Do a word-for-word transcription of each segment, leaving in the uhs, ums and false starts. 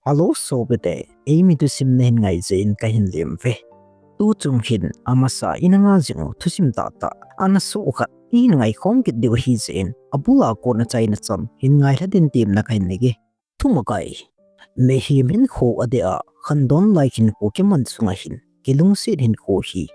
Hello sopite, eimi thusim nahin ngai jeh in kahin lem uve. Tuchung hin amasa ina ngai jing u thusim tahtah ana soh u khat ihin ngaikhom kit diu ahi jeh in, abul a kon achaina cham hin ngailha din temna kahin nei e. Thumakai. Mihem hinkho adeh a, khandon lai hinkho kiman sunga hin, kilungset hinkho hi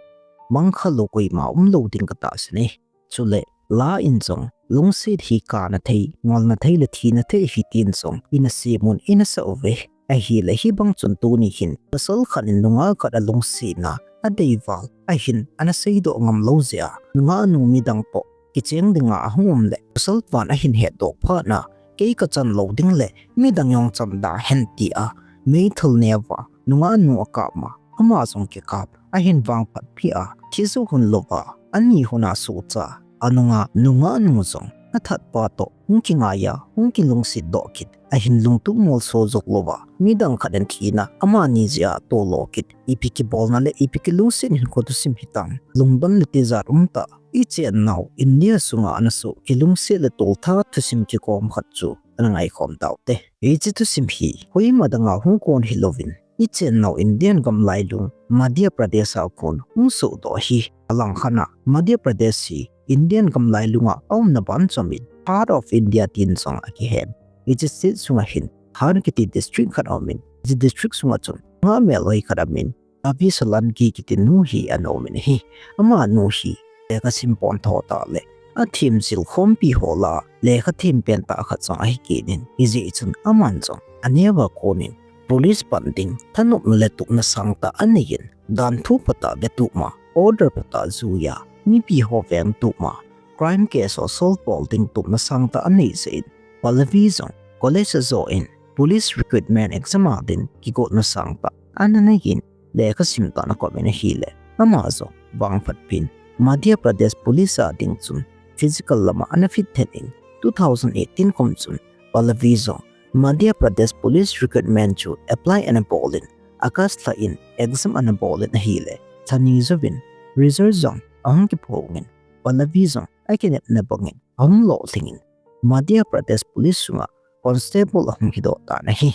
mangkha lou koima umlou ding katahsan e. Chule, la in jong, lungset hi kana thei, ngolna thei le thina thei ahi tin jong ina semun ina sa uve. Ahile hibang chun tuni hin, pasal khat in nungah khat alungsetna adei val ahin ana seidoh ngam lou jeh a, nungah nu midang toh kicheng dinga ahung um le, pasal pan ahin hetdoh phat na, kei kachan lou ding le midang jong chan da hen tia meithal neo a nungah nu akap ma, ama jong kikap ahin vangphat peh a, thi jou hun louva, ani hun a sohcha, anungah nungah nu jong athat pa toh hung kingai a, hung kilungset doh kit, ahin lungtup molso jou louva, midang khat in thina amani jeh a tolo kit, ipi kibolna le ipi kilungset hinkho thusim hitam, lungdon le tijat umtah. Ichennau India sunga ana soh kilungset le toltha thusim kikhom khat chu ana ngaikhom taute. Hiche thusim hi koima danga hung kon hilouvin, ichennau Indian gam lailung Madhya Pradesh a kon hung sohdoh ahi. Alangkhat a Madhya Pradesh hi Indian gam lailunga aumna ban chomin Heart of India tin jong akihen. Hiche state sunga hin Thar kiti district khat aumin, hiche district sunga chun nungah melhoi khat amin Avi Solanki kiti nu hi ana umin ahi. Amanu hi lekha sim pon tho tah le, athemjil khompi ho lah a lekha them pen tah khat jong ahi kit in, hijeh chun aman jong aneo a konin police pan ding thanopna le tupna sangtah aneiyin, danthu phatah vetup ma, order phatah jui a, mipi ho vengtup ma, crime case ho solve bol ding tupna sangtah anei jeh in, Pallavi jong college ajoh in police recruitment exam a din kigotna sangtah ana neiyin, lekha sim tah ana komin ahile, ama jong vangphat pen Madhya Pradesh Police a ding chun physical lama ana fit then in, two thousand eighteen kum chun Pallavi jong Madhya Pradesh Police recruitment chu apply ana bolin, August lha in exam ana bolin ahile, lha ni jouvin result jong ahung kiphongin, Pallavi jong akinepna bangin ahung lolhingin, Madhya Pradesh Police sunga constable ahung hidoh tan ahi.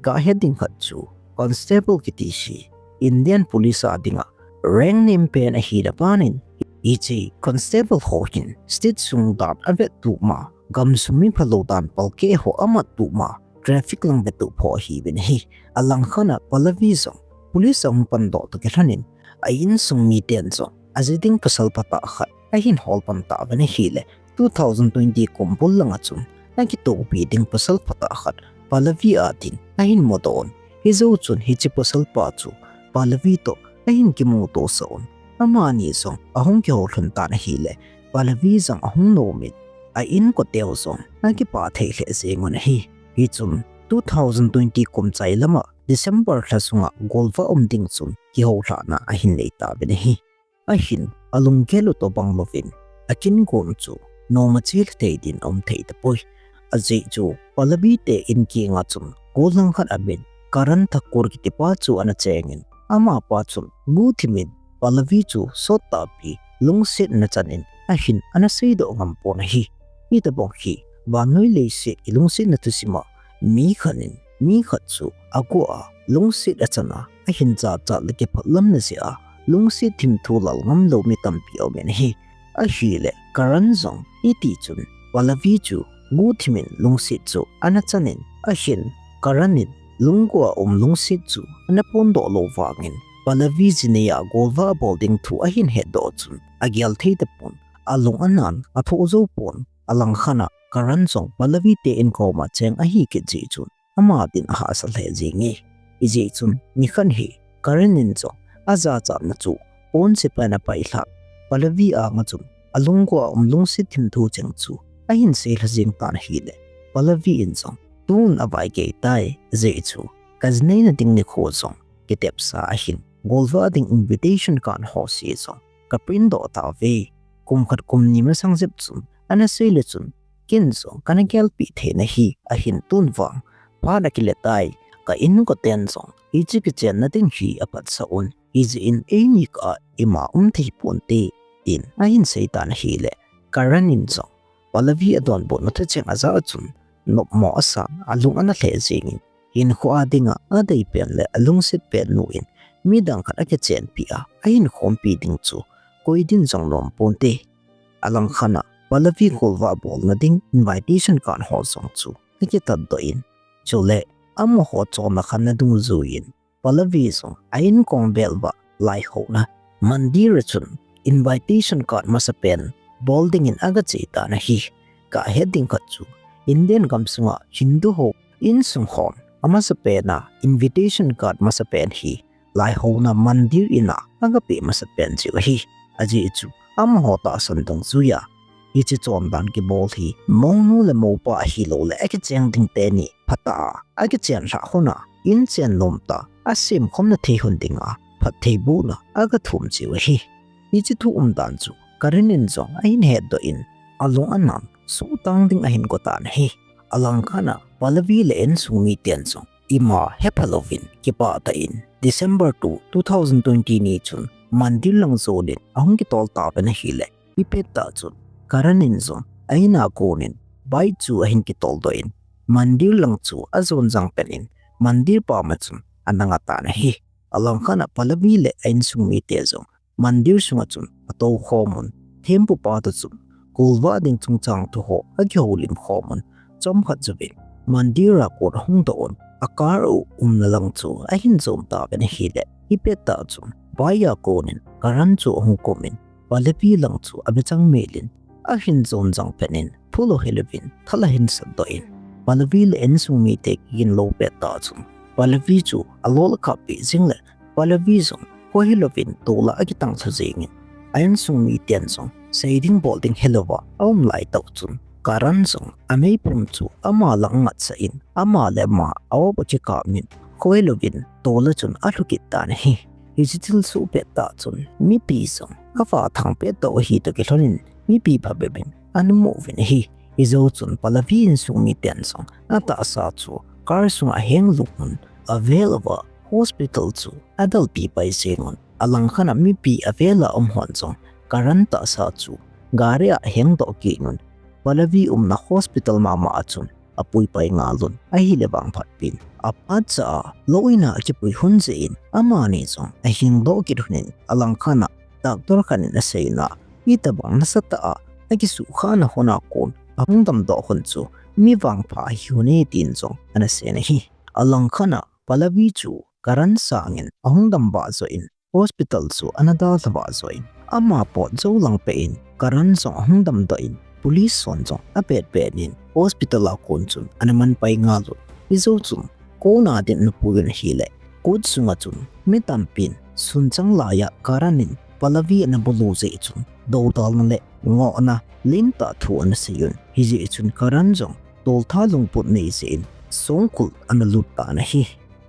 Gahet ding khat chu, constable kiti hi Indian Police a dinga rank nem pen ahina panin, hiche constable ho hin state sung dan avettup ma, gamsung mi phalou dan palkeh ho amattup ma, traffic lang vetup ho ahiuvin ahi. Alangkhat a Pallavi jong police ahung pandoh toh kilhonin, a insung miten jong aji ding pasal phatah khat ahin holpan tauvin ahile, two thousand twenty kum bul langa chun akitohpi ding pasal phatah khat Pallavi a din ahin mudoh un. Hijou chun hiche pasal pa chu Pallavi toh ahin kimuto sah un. Amani jong ahung kihou lhon tan ahile, Pallavi jong ahung nomin, a inkote u jong akipah thei lheh jeng un ahi. Hichun two thousand twenty kum chai lama December lha sunga golvah um ding chun kihoulhahna ahin nei tauvin ahi. Ahin alunggel u tobang louvin, akin gon chu noma chelha thei din aum thei tapoi. Ajeh chu Pallavi te in kinga chun gollhang khat amin Karan Thakur kitipa chu ana chengin, amapa chun guhthimin Pallavi chu sottahpi lungsetna chanin ahin ana seidoh ngam pon ahi. Hitobang hi vannoi leiset ilungsetna thusima mi khat in mi khat chu aguh a lungset achan a, ahin jachat le kiphatlamna jeh a lungset thimthu lal ngam lou mi tampi aumin ahi. Ahile Karan jong hiti chun Pallavi chu guhthimin lungset chu ana chanin, ahin Karan in lungguh a um lungset chu ana phondoh lou vangin, Pallavi jinei a golvah abol ding thu ahin hetdoh chun agel thei tapon, alung anan athoh jou pon, alangkhat a Karan jong Pallavi te in koma cheng ahi kit jeh chun ama din ahahsa lheh jenge. Hijeh chun nikhat hi Karan in jong ajachatna chu pon sepai ana pailhah Pallavi anga chun alungguh a um lungset thimthu cheng chu ahin seilha jeng tan ahile, Pallavi in jong tun avaigei tai, ajeh chu kajineina ding nikho jong kitepsa ahin, golvah ding invitation card ho jouse jong kaprint doh tauve. Kum khat kum ni masang jep chun ana sei le chun ken jong kana gelpeh thei nahi, ahin tun vang phat akile tai, ka inkoten jong hiche kichenna ding hi aphatsah un, hijeh in eini kah a ima um thei ponte, tin ahin sei tan ahile, Karan in jong Pallavi adonbutna thucheng ajah chun nopmo asan, alung ana lheh jengin, hinkho a dinga adei pen le alungset pen nu in midang khat akichenpi a ahin khompi ding chu koi din jong lom ponte. Alangkhat a Pallavi golvah bolna ding invitation card ho jong chu akitat doh in, chule amaho chonna khat na dungjuiyin Pallavi jong a inkong bel uva laihouna mandir a chun invitation card masapen bol dingin agache tan ahi. Kahet ding khat chu Indian gamsunga Hindu ho insung hon amasapen a invitation card masapen hi laihouna mandir in a agapeh masapen chu ahi. Ajeh chu amaho tahsan dungjuiya hiche chondan kibol hi mounu le moupa ahilou le akicheng ding teni phatah a akichen lhah hon a inchen lom tah a semkhomna thei hon dinga phattheibohna agathum chu ahi. Hiche thu umdan chu Karan in jong ahin hetdoh in alung anam suhtang ding ahin go tan ahi. Alangkhat a Pallavi le insung miten jong ima hepha louvin kipah tah in December two, two thousand twenty ni chun mandir lang jon in ahung kitol tauvin ahile, hipet tah chun Karan in jong a in a konin bike chu ahin kitol doh in mandir lang chu ajon jangpen in mandir pam a chun ana nga tan ahi. Alangkhat a Pallavi le a insung mite jong mandir sunga chun atou khom un, thempupa toh chun golvah ding chungchang thu ho akihoulim khom un, chomkhat jouvin mandir a kon ahung doh un, a car u umna lang chu ahin jon tauvin ahile, hipet tah chun bike a konin Karan chu ahung kum in Pallavi lang chu abechang mel in ahin jon jangpen in phulou hilouvin thal ahin sat doh in Pallavi le insung mite kigin lou pet tah chun Pallavi chu alol akap peh jing le Pallavi jong khohe louvin tola akitang lha jengin, a insung miten jong sei ding bol ding helouva aum lai tah chun Karan jong ameipum chu ama lang angatsah in ama le ama a-op akikap in khohe louvin tola chun alhu kit tan ahi. Hiche thilsoh pet tah chun mipi jong kava thang pet toh ahi toh kilhonin mipi phabep in ana mu uvin ahi. Hijou chun Pallavi insung miten jong atahsa chu car sunga aheng lhung un avel uva hospital chu adalpi pai jeng un, alangkhat a mipi avel a um hon jong Karan tahsa chu gari a aheng doh kit un, Pallavi umna hospital mama a chun apui pai ngal un ahile, vangphat pen apatsa a lou in a akipui hon jeh in amani jong ahing doh kit hon in, alangkhat a doctor khat in aseina, hitobang nasatah a akisuhkhahna hon a kon ahung damdoh hon chu mi vangpha ahi hon e tin jong ana sei in ahi. Alangkhat a Pallavi chu Karan sangin ahung damvah joh in hospital chu ana dalha vah joh in, ama pot jou lang peh in Karan jong ahung damdoh in police hon jong apet pet in hospital a kon chun ana man pai ngal un. Hijou chun kona din ana pui un ahile, court sunga chun mi tampin sunchang laiya Karan in Pallavi ana bulu jeh chun dodalna le ngohna lentah thu ana sei un. Hijeh chun Karan jong toltha lungput nei jeh in songkul ana lut tan ahi.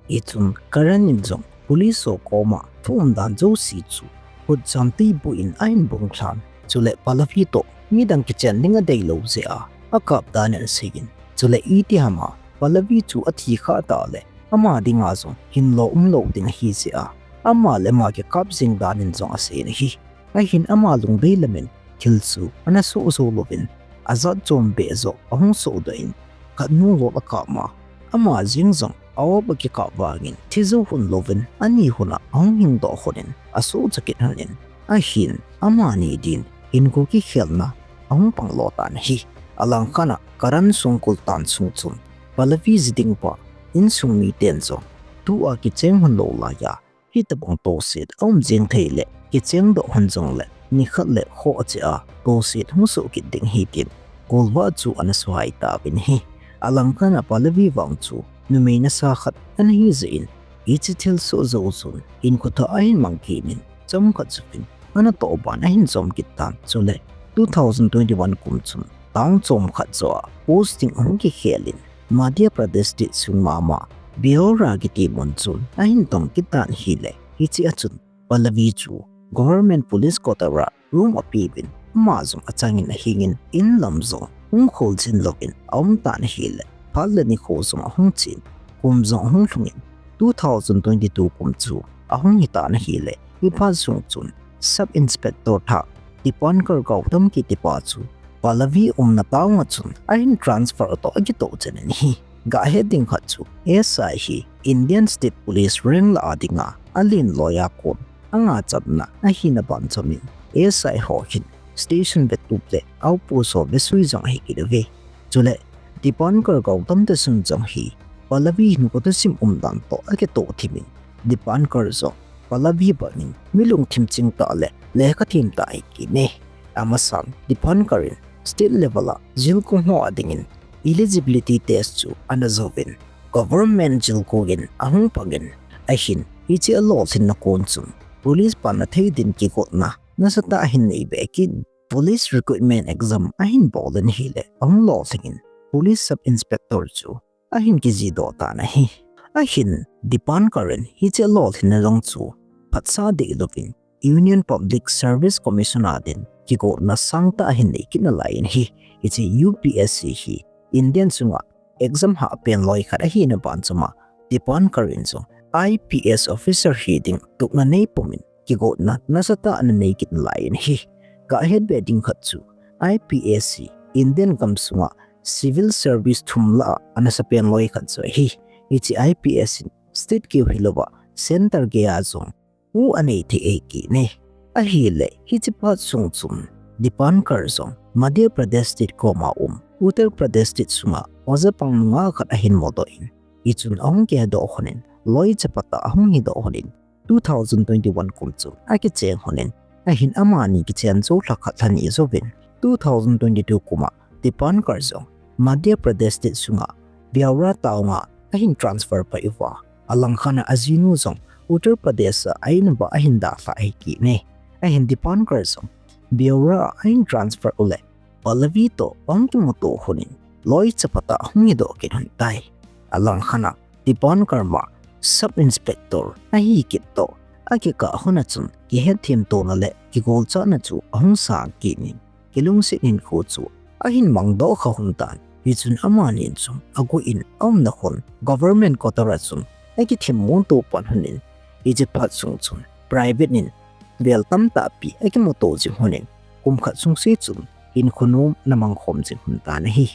Hichun Karan in jong police ho koma thu umdan jouse chu khut jam twi buh in ahin bung lhan. Chule Pallavi toh midang kichen ding adeilou jeh a akap dan in asei in, chule itiham a Pallavi chu athi khah tah le ama dinga jong hinlou umlou ding ahi jeh a ama le ama kikap jing dan in jong asei in ahi. Ahin ama lungdei lam in thil chu ana soh jou louvin, ajat chom beh joh ahung sohdoh in, khatnu lol akap ma, ama jeng jong a-op akikap vangin thi jou hon louvin ani hon a ahung hingdoh hon in asohcha kit hon in, ahin amani din hinkho kikhelna ahung pang lo tan ahi. Alangkhat a Karan songkul tan sung chun Pallavi ji ding pa insung miten jong tua kicheng hon lou laiya hitobang toset aum jeng thei le kicheng doh hon jongle nikhat le khoh cheh a toset hung soh kit ding ahi tin golvah chu ana suhai tauvin ahi. Alangkhat a Pallavi vang chu numei nasa khat ana hi jeh in, hiche thilsoh jou chun hinkho thah ahin mang kit in, chomkhat jouvin ana tohban ahin jom kit tan. Chule two thousand twenty-one kum chun town chomkhat joh a posting ahung kikhel in, Madhya Pradesh state sung mama Beora kiti mun chun ahin tong kit tan ahile, hiche a chun Pallavi chu government police quarter a room apeuvin, ama jong achangin ahingin, in lam jong hung khol jin louvin aum tan ahile, phat le nikho jong ahung chen, kum jong ahung lhungin, two thousand twenty-two kum chu ahung hi tan ahile, hiphat sung chun Sub Inspector thah Dipankar Gautam kiti pa chu Pallavi umna town a chun ahin transfer toh akitoh chen in ahi. Gahet ding khat chu S I hi Indian State Police rank lah a dinga alen loi a kon anga chamna ahina banchamin S I ho hin station vetup le outpost ho vesui jong ahi kit uve. Chule Dipankar Gautam te sung jong hi Pallavi hinkho thusim umdan toh akitoh thimin Dipankar jong Pallavi bangin mi lungthim chingtah le lekha themtah ahi kit e. Amasan Dipankar in state level a jilkung ho a dingin eligibility test chu ana jouvin government jilkung in ahung pangin ahin hiche alolhinna kon chun police pan athei din kigotna nasatah ahin nei be kit in police recruitment exam ahin bol in ahile ahung lolhing in police sub inspector chu ahin kijihdoh tan ahi. Ahin Dipankar in hiche alolhinna jong chu phatsah deh louvin Union Public Service Commission a din kigotna sangtah ahin nei kit nalai in ahi. Hiche U P S C hi Indian sunga exam hahpen loi khat ahina banchama Dipankar in jong I P S officer hiding tupna nei pumin kigotna nasatah ana nei kit nalai in ahi. Gahet be ding khat chu I P S hi Indian gamsunga civil service thum lah a anasapen loi khat chu ahi. Hiche I P S in state keu hilouva centre geiya jong mu anei thei ahi kit e. Ahile hiche phat sung chun Dipankar jong Madhya Pradesh state koma um Uttar Pradesh state sunga oja pang nunga khat ahin mudoh in, hichun ahung kihedoh lhonin loi chapatah ahung hidoh lhonin two thousand twenty-one kum chu akicheng lhonin, ahin amani kichen jou lha khat lha ni jouvin two thousand twenty-two kuma Dipankar jong Madhya Pradesh state sunga Beaura town a ahin transfer pai uva, alangkhat a ajinu jong Uttar Pradesh a a-in uva ahin dalha ahi kit e. Ahin Dipankar jong Beaura a ahin transfer u le Pallavi toh ahung kimuto lhonin loi chapatah ahung hidoh kit lhon tai. Alangkhat a Dipankar ma sub inspector ahi kit toh akikah lhon a chun kihetthem tona le kigolchahna chu ahung sang kit in kilungset hinkho chu ahin mangdoh kha lhon tan. Hichun amanin jong aguh in aumna lhon government quarter a chun akithemmo to pan lhonin, hiche phat sung chun private in vel tamtahpi akimuto jing lhonin kum khat sungse chun hinkho nom ana mangkhom jing lhon tan ahi.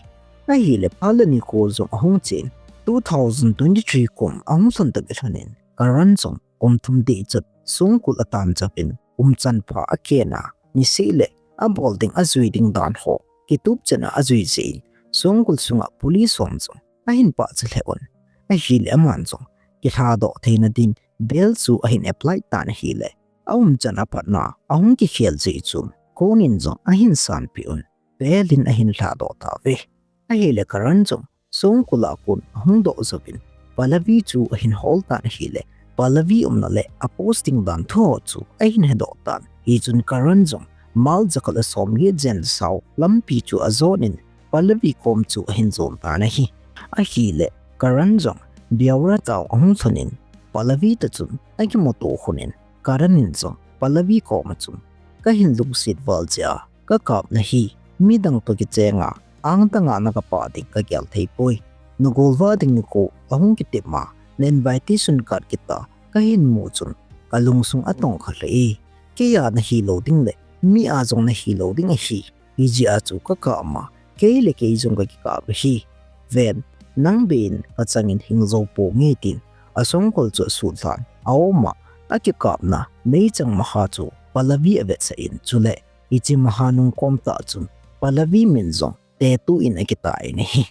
Ahile phat le nikho jong ahung chen two thousand twenty-three kum ahung lhun toh kilhonin Karan jong kum thum dehchat Songkul atan chauvin umchan pha aken a, niseh le abol ding ajui ding dan ho kitup chan a ajui jeh in Songkul sunga police hon jong ahin pachat lheh un. Ahile aman jong kilhadoh theina din bail chu ahin apply tan ahile aumchan apatna ahung kikhel jeh chun court in jong ahin sanpeh un bail in ahin lhadoh tauve. Ahile Karan jong Songkul a kon ahung doh jouvin Pallavi chu ahin hol tan ahile Pallavi umna le a posting dan thu ho chu ahin hedoh tan. Hichun Karan jong mile jakhat le somget jen sao lampi chu ajon in Pallavi kom chu ahin jon tan ahi. Ahile Karan jong Beaura town ahung lhonin Pallavi toh chun akimuto lhonin Karan in jong Pallavi koma chun kahin lungset val jeh a kakapna hi midang toh kichenga angdanga nakapah ding kagel theipoi. Nagolva ding nikho ahung kitepma na invitation card kita kahin mu chun kalungsung atongkha lheh e. Keiya nahilou ding le mi a jong nahilou ding ahi. Hijeh a chu kakapma kei le kei jong kakikap ahi. Ven, nang bei in kachangin hing jou ponge tin asongkul chu asutlhan aum a akikapna meichang maha chu Pallavi avetsah in chule hiche maha nungkom tah chun Pallavi min jong tattoo in akitan ahi.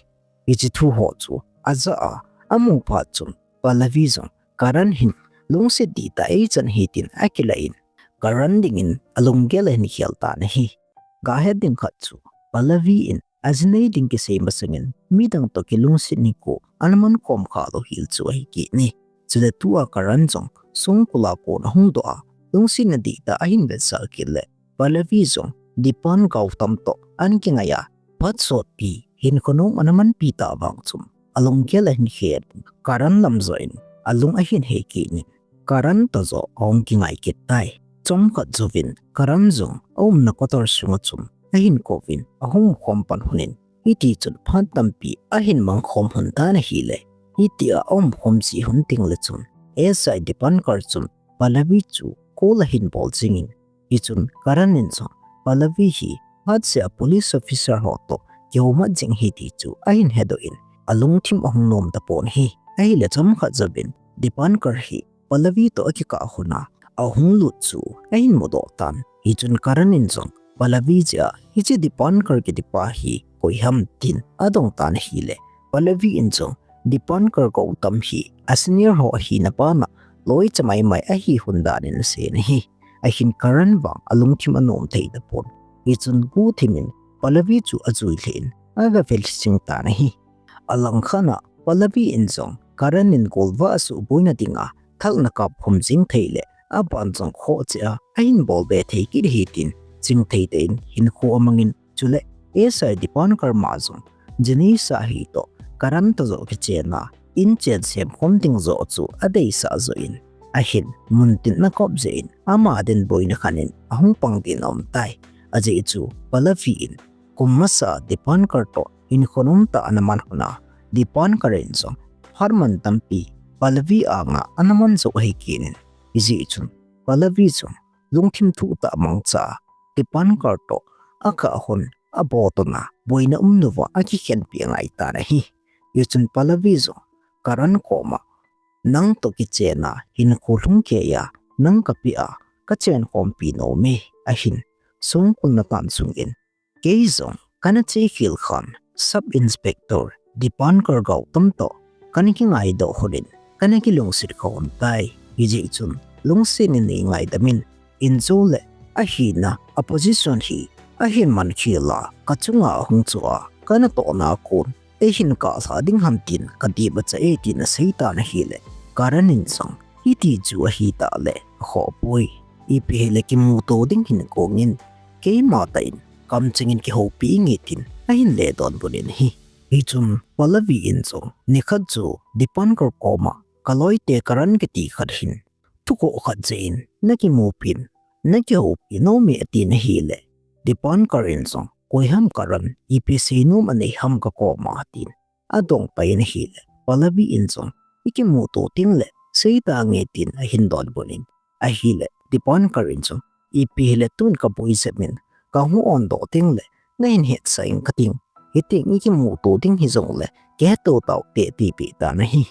Hiche thu ho chu ajah a amu phat chun Pallavi jong Karan hin lungset dihtah eichan ahi tin akilah in Karan dingin alunggel ahin khel tan ahi. Gahet ding khat chu Pallavi in ajinei ding kisei masangin midang toh kilungset nikho ana mankhom khalou hel chu ahi kit e. Chule tua Karan jong Songkul a kon ahung doh a lungsetna dihtah ahin vetsah kit le Pallavi jong Dipan Gautam toh ana kingai a phat sotpi hinkho nom ana manpi tah vang chun alunggel ahin khel in Karan lam joh in alung ahin hei kit in Karan toh joh ahung kingai kit tai. Chomkhat jouvin Karan jong aumna quarter sunga chun ahin kouvin ahung umkhom pan lhonin hitichun phat tampi ahin mangkhom lhon tan ahile hitia aumkhom jeh lhon tengle chun S I Dipankar chun Pallavi chu call ahin bol jingin, hichun Karan in jong Pallavi hi phatseh a police officer ho toh kihoumat jing ahi ti chu ahin hedoh in alungthim ahung nom tapon ahi. Ahile chomkhat jouvin Dipankar hi Pallavi toh akikah hon a ahung lut chu ahin mudoh tan. Hichun Karan in jong Pallavi jeh a hiche Dipankar kitipa hi koi ham tin adong tan ahile, Pallavi in jong Dipankar Gautam hi a senior ho ahina bana loi chamaimai ahi hon dan in asei in ahi. Ahin Karan vang alungthim anom thei tapon. Hichun guhthim in Pallavi chu ajui lheh in aga vel sing tan ahi. Alangkhat a Pallavi in jong Karan in golvah a suhboina dinga thalna kapkhum jing thei le aban jong khoh cheh a ahin bol be thei kit ahi tin chingthei tah in hinkho amangin, chule S I Dipankar ma jong Jenisa hi toh Karan toh joh kichen a inchen semkhom ding joh chu adeisah joh in, ahin muntin akop jeh in ama dinga boina khat in ahung pang ding aum tai. Ajeh chu Pallavi in kum masa Dipankar toh hinkho nomtah ana man hon a, Dipankar in jong phat man tampi Pallavi anga ana man jou ahi kit in, hijeh chun Pallavi jong lungthim thuh tah mangcha Dipankar toh akah hon aboh tona boina umlouva akikhenpi angai tan ahi. Hichun Pallavi jong Karan koma, nang toh kichen a hinkho lhung keiya nang kapeh a kachen khompi nom e, ahin songkulna tan sungin kei jong kana che khel khan Sub Inspector Dipankar Gautam toh kana kingaidoh hon in kana kilungset kha hon tai. Hijeh chun lungset in nei ngaidam in, injo le ahina a position hi ahin man khel a kachunga ahung chu a kana tohna a kon eihin kah lha ding ham tin kadip acha e tin asei tan ahile, Karan in jong hiti chu ahi tah le akhoh poi. Ipi hile kimuto ding hin kong in keima tah in kamcheng in kihoupi inge tin ahin le donbut in ahi. Hichun Pallavi in jong nikhat chu Dipankar koma, ka loite Karan kiti khat hin thukhoh khat jeh in nakimupi in nakihoupi nom e atin ahile, Dipankar in jong, koi ham Karan, ipi seinom anei ham kakoma, tin adong pai in ahile, Pallavi in jong, ikimuto teng le sei tange tin ahin donbut in ahile, Dipankar in jong, ipi hile tun kaboi jep in, kahung ondoh teng le nahin hetsah ing kating, hiteng ikimuto ding hijongle kiheto tau te, atipeh tan ahi.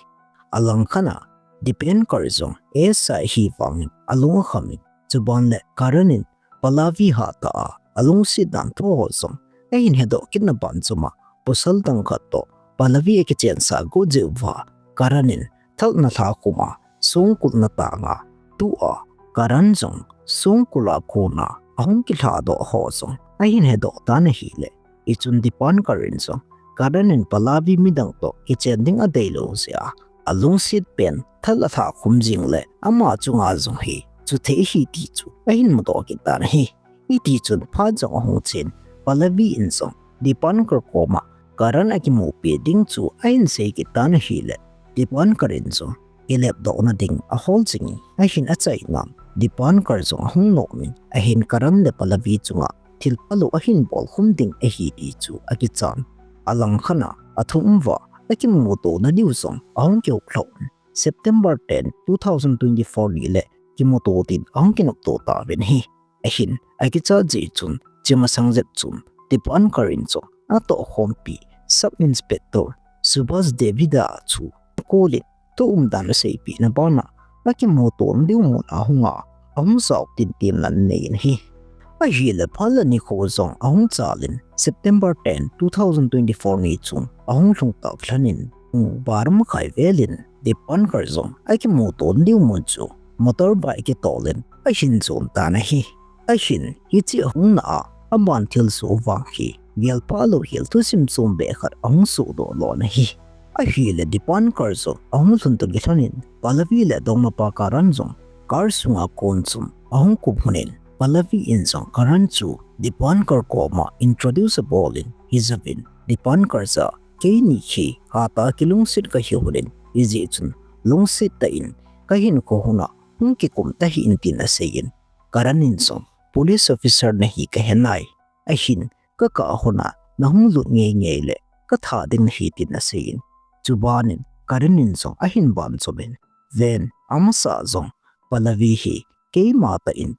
Alangkhat a Dipankar jong S I hi vangin alung akham in, chuban le Karan in Pallavi hatah a alungset dan thu ho jong ahin hedoh kitna ban chom a, pasal dang khat toh Pallavi akichensah got jeh uva Karan in thalna lhakhum a songkulna tang a, tua Karan jong songkul a kona ahung kilhadoh ho jong ahin hedoh tan ahile, hichun Dipankar in jong Karan in Pallavi midang toh kichen ding adeilou jeh a alungset pen thal alhakhum jing le ama chunga jong hi chuthei ahi ti chu ahin mudoh kit tan ahi. Hitichun phat jong ahung chen, Pallavi in jong Dipankar koma Karan akimupi ding chu ahin sei kit tan ahile, Dipankar in jong kilepdohna ding ahol jingin, ahin achainan Dipankar jong ahung nom in, ahin Karan le Pallavi chunga thil phalou ahin bolkhum ding ahi ti chu akichan. Alangkhat a athum uva akimutona diu jong ahung kihoukhom in, September ten, two thousand twenty-four ni le kimuto din ahung kinopto tauvin ahi. Ahin akichat jeh chun chi masang jep chun Dipankar in jong atohkhompi Sub Inspector Subhas Devida chu akol in thu umdan aseipehna bana akimutona diu mun a ahung a, ahung jao tinten anei in ahi. Ahile phat le nikho jong ahung chal in September ten, two thousand twenty-four ni chun ahung lhung tah lhon in, pung bar makhai vel in Dipankar jong akimutona diu mun chu motorbike kitol in ahin jon tan ahi. Ahin hiche ahung na a, aban thilsoh vang hi gelphah lou hel thusim chombeh khat ahung sohdoh lhon ahi. Ahile Dipankar jong ahung lhun toh kilhon in Pallavi le adongmapa Karan jong car sunga kon chun ahung kup lhon in, Pallavi in jong Karan chu Dipankar koma introduce abol in, hijouvin Dipankar jeh a keini hi hatah a kilungset kahi lhon in, hijeh chun lungset tah in kahinkho lhon a hung kikum tahih in tin asei in, Karan in jong police officer nahi kahe nai, ahin kakah lhon a nahung lut ngeingei le katha ding nahi tin asei in, chuban in Karan in jong ahin banchom in, ven, amasa jong Pallavi hi keima tah in,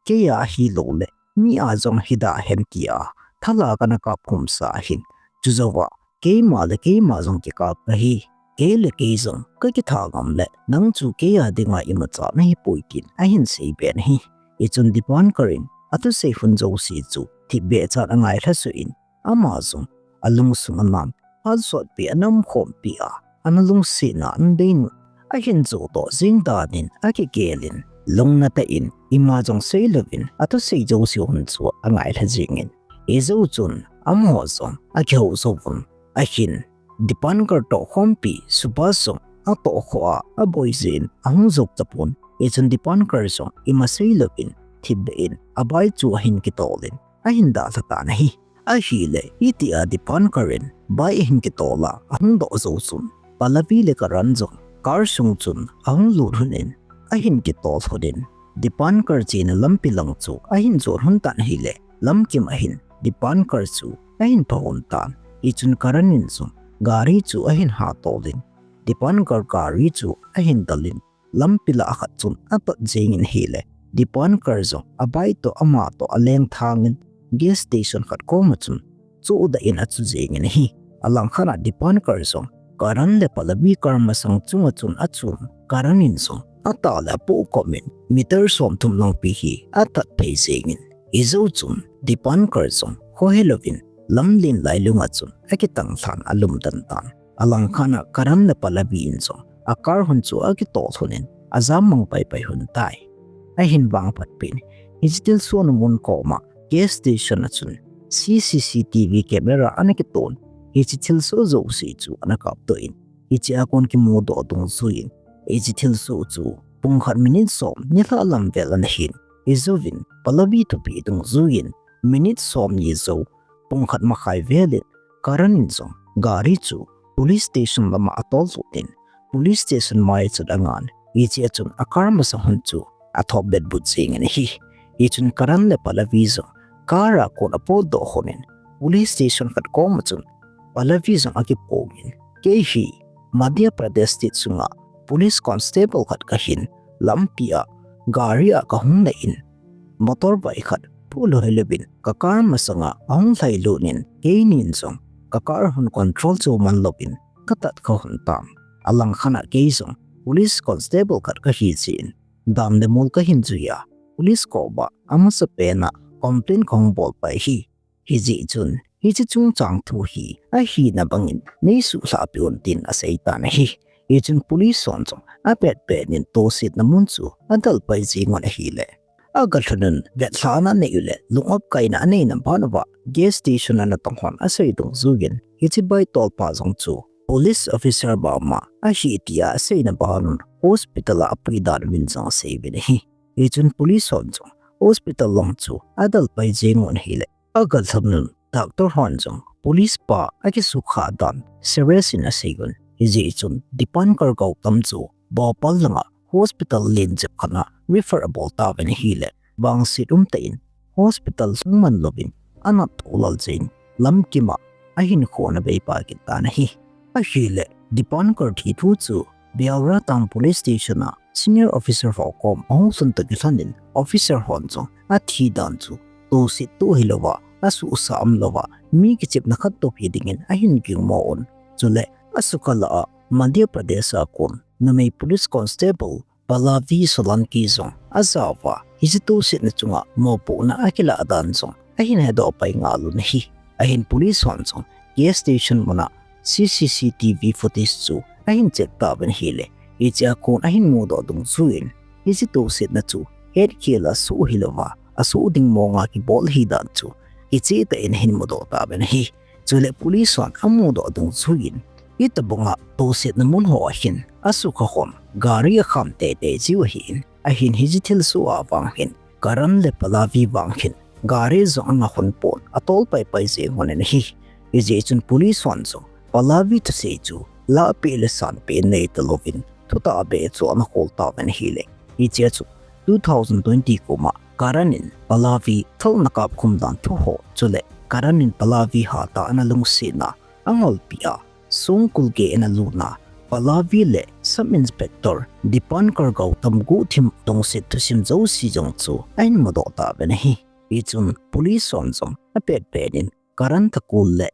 kei a ahilou le mi a jong ahi da hem tia thal a kana kapkhum sa ahin, chujouva keima le keima jong kikap kahi. Kei le kei jong kakitha ngam le, nang chu kei a dinga imacha nahi poi tin ahin seibe in ahi. Hichun Dipankar in athusei hun jouse chu thipbeh chan angailha suh in, ama jong alungsung a nam, phat sotpi ana umkhompi a, ana lungsetna ana deimun ahin jodoh jing dan in akigel in, lungna tah in ima jong seilouvin athusei jouse hun chu angailha jing in, hijou chun amaho jong akihou jou vun. Ahin Dipankar tohkhompi Subhas jong atohkhoh a aboi jin ahung jou tapon. Hichun Dipankar jong ima seilouvin thipbeh in abike chu ahin kitol in ahin dalha tan ahi. Ahile, hitia Dipankar in bike ahin kitol a ahung doh jou chun, Pallavi le Karan jong car sung chun ahung lut lhon in, ahin kitol lhon in, Dipankar chena lampi lang chu ahin jon lhon tan ahile, lamkim a hin Dipankar chu ahin pha lhon tan. Hichun Karan in jong gari chu ahin hatol in, Dipankar gari chu ahin dal in, lampi lah a khat chun atat jeng in ahile, Dipankar jong abike toh ama toh alengthang in, gas station khat koma chun chohdah in achu jeng in ahi. Alangkhat a Dipankar jong Karan le Pallavi car masang chunga chun achun, Karan in jong atah le apoh kom in meter somthum lang pi hi athat phei jeng in, hijou chun Dipankar jong khohe louvin lamlen lailung a chun akitang lhan alum den tan. Alangkhat a Karan le Pallavi in jong a car hon chu akitol lhon in ajam mang paipai lhon tai. Ahin vangphat peh in, hiche thilsoh ana mun koma gas station a chun C C C T V camera ana kiton, hiche thilsoh jouse chu ana kapdoh in, hiche a kon kimudoh dungjuiyin, hiche thilsoh chu pung khat minute som nilhah lam vel ana hin, hijouvin Pallavi thupi dungjuiyin minute somni jou, pung khat makhai vel in Karan in jong gari chu police station lama atol lut in, police station mai chun angan, hiche a chun a car masang hon chu athop betbut jeng in ahi. Hichun Karan le Pallavi jong car a kon apotdoh lhon in, police station khat koma chun Pallavi jong akipong in, kei hi Madhya Pradesh state sunga police constable khat kahin, lampi a gari a kahung na in, motorbike khat phuh lou hilouvin ka car masanga ahung lhailut in, keinin jong ka car hon control chu man louvin katat kha lhon tan. Alangkhat a kei jong police constable khat kahi jeh in, dan le mol kahin jui a, police koma amasapen a complaint kahung bol pai ahi. Hijeh chun hiche chungchang thu hi ahina bangin neisuhlhah peh un tin asei tan ahi. Hichun police hon jong apetpet in tosetna mun chu adalpai jeng un ahile, agalhun un vetlhahna anei u le lung-op kaina aneina ban uva gas station a natong hon asei dungjuiyin, hiche bike tolpa jong chu police officer mama ahi tia aseina ban un hospital a apui dan uvin jong asei uvin ahi. Hichun police hon jong hospital lang chu adalpai jeng un ahile, agalhun un doctor hon jong police pa akisukha dan serious in asei un. Hijeh chun Dipankar Gautam chu Bhopal langa hospital len jep khat a refer abol tauvin ahile, vangset umtah in hospital lhung man louvin anat tho lal jeh in lamkim a ahinkho ana vei pah kit tan ahi. Ahile, Dipankar thi thu chu Biawra Town Police Station a senior officer ho kom ahung lhun toh kilhon in, officer hon jong athi dan chu toset toh hilouva, asuhsah umlouva, mi kichepna khat toh hi dingin ahin gingmo un. Chule asukha lah a Madhya Pradesh a kon numei police constable Pallavi Solanki jong ajao uva, hiche tosetna chunga mopohna akilah dan jong ahin hedoh pai ngal un ahi. Ahin police hon jong gas station muna C C C T V footage chu ahin check tauvin ahile, hiche a kon ahin mudoh dungjuiyin, hiche tosetna chu hetkhel a soh hilouva, asoh ding monga kibol ahi dan chu kichehtah in ahin mudoh tauvin ahi. Chule police hon amudoh dungjuiyin, hitobanga tosetna mun ho a hin asukha hon gari akham teitei jiu ahin, ahin hiche thilsoh a vang hin Karan le Pallavi vang hin gari jong anga lhon pon, atol paipai jeng lhon in ahi. Hijeh chun police hon jong Pallavi thusei chu lahpeh le sanpeh neita louvin thutah beh chu ana khol tauvin ahile, hiche chu two thousand twenty kum a Karan in Pallavi thal ana kapkhum dan thu ho, chule Karan in Pallavi hatah a ana lungsetna angolpi a, songkul gei ana lutna, Pallavi le Sub Inspector Dipankar Gautam guhthim tongset thusim jouse jong chu ahin mudoh tauvin ahi. Hichun police hon jong apetpet in Karan Thakur le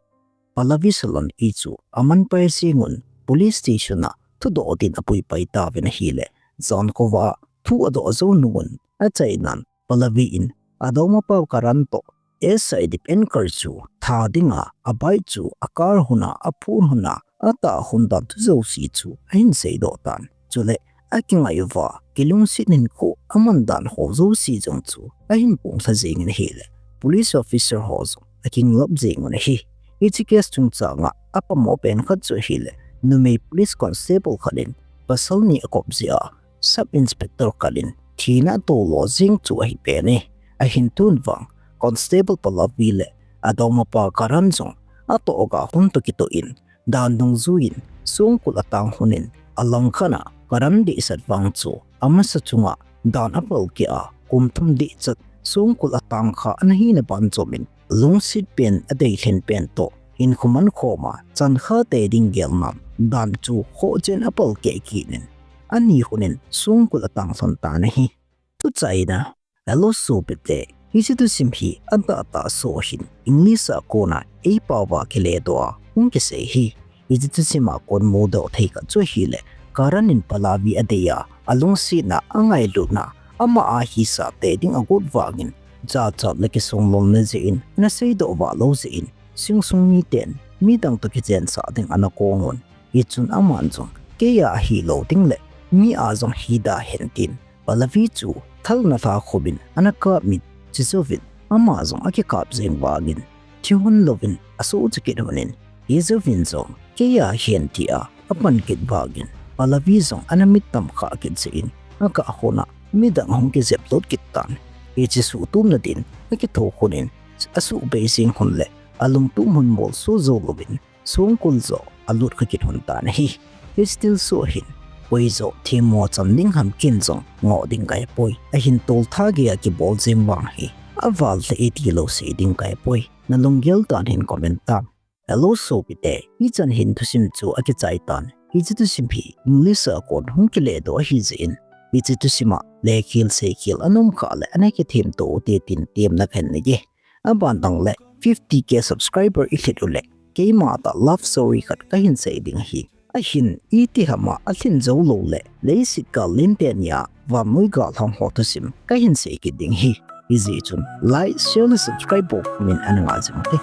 Pallavi Salon i chu aman pai jeng un police station a thudoh din apui pai tauvin ahile, jan khovah thu adoh jou nung un achainan Pallavi in adongmapa Karan toh S I D pen kar chu tha dinga, a bike chu a kar hon a, a phone hon a, atah hon dan thu jouse chu ahin seidoh tan. Chule akingai uva kilungset hinkho aman dan ho jouse jong chu ahin ponglha jeng in ahile, police officer ho jong akinglap jeng un ahi. Hiche case chungchang a apamo pen khat chu ahile, numei police constable khat in pasal ni akop jeh a Sub Inspector khat in thina atoh lo jeng chu ahi pen e. Ahin tun vang Constable Pallavi le adongmapa Karan jong atoh ga hon toh kitoh in, dan dungjuiyin songkul atang hon in, alang khat a Karan dehchat vang chu amasa chunga dan apalkeh a, kum thum dehchat songkul atang kha ana hina banjom in, lungset pen, adei lhen pen toh hinkho mankhom a, chan khat tei ding gelnan dan chu khoh chen apalkeh kit in, ani hon in songkul atang lhon tan ahi. Tuchaina, hello sopite, hiche thusim hi adahtah soh hin English a kona eipao va kiledoh a hung kisei ahi. Hiche thusim a kon mudoh thei khat chu ahile, Karan in Pallavi adei a, alungsetna, angailutna, ama a hisah tei ding agot vangin, jachat le kisonglolna jeh in ana seidoh vah lou jeh in, sing sung miten midang toh kichensah ding ana kong un. Hichun aman jong kei a ahilou ding le mi a jong hi da hen tin, Pallavi chu thalna lha khum in ana kap in, chujouvin ama jong akikap jeng vangin, thi hon louvin asuhcha kit hon in, hijouvin jong kei a ahi hen tia apan kit vangin, Pallavi jong ana mit tam khah kit jeh in, akah hon a midang ahung kijep lut kit tan. Hiche suhtumna din akitho hon in, asuhbei jeng hon le alungtup hon molso jou louvin, songkul joh alut kha kit hon tan ahi. Hiche thilsoh hin koi joh themmo cham ding ham, ken jong ngoh ding kahi poi. Ahin toltha geiya kibol jeng vang hi aval lheh e tilou sei ding kahi poi. Nalunggel tan hin comment tan. Hello sopite, hichan hin thusim chu akichai tan. Hiche thusim hi English a kon hung kiledoh ahi jeh in, hiche thusim a lekhel seikhel ana um khah le ana kithemto ute tin temna kahin nei e. Aban dang le fifty K subscriber ilhit uleh keima tah love story khat kahin sei ding ahi. Ahin itiham a alhin jou lou le leiset gal linte nia vannoi gal hong ho thusim kahin sei kit ding ahi. Hijeh chun like, share le subscribe bol min ana ngah jing ute.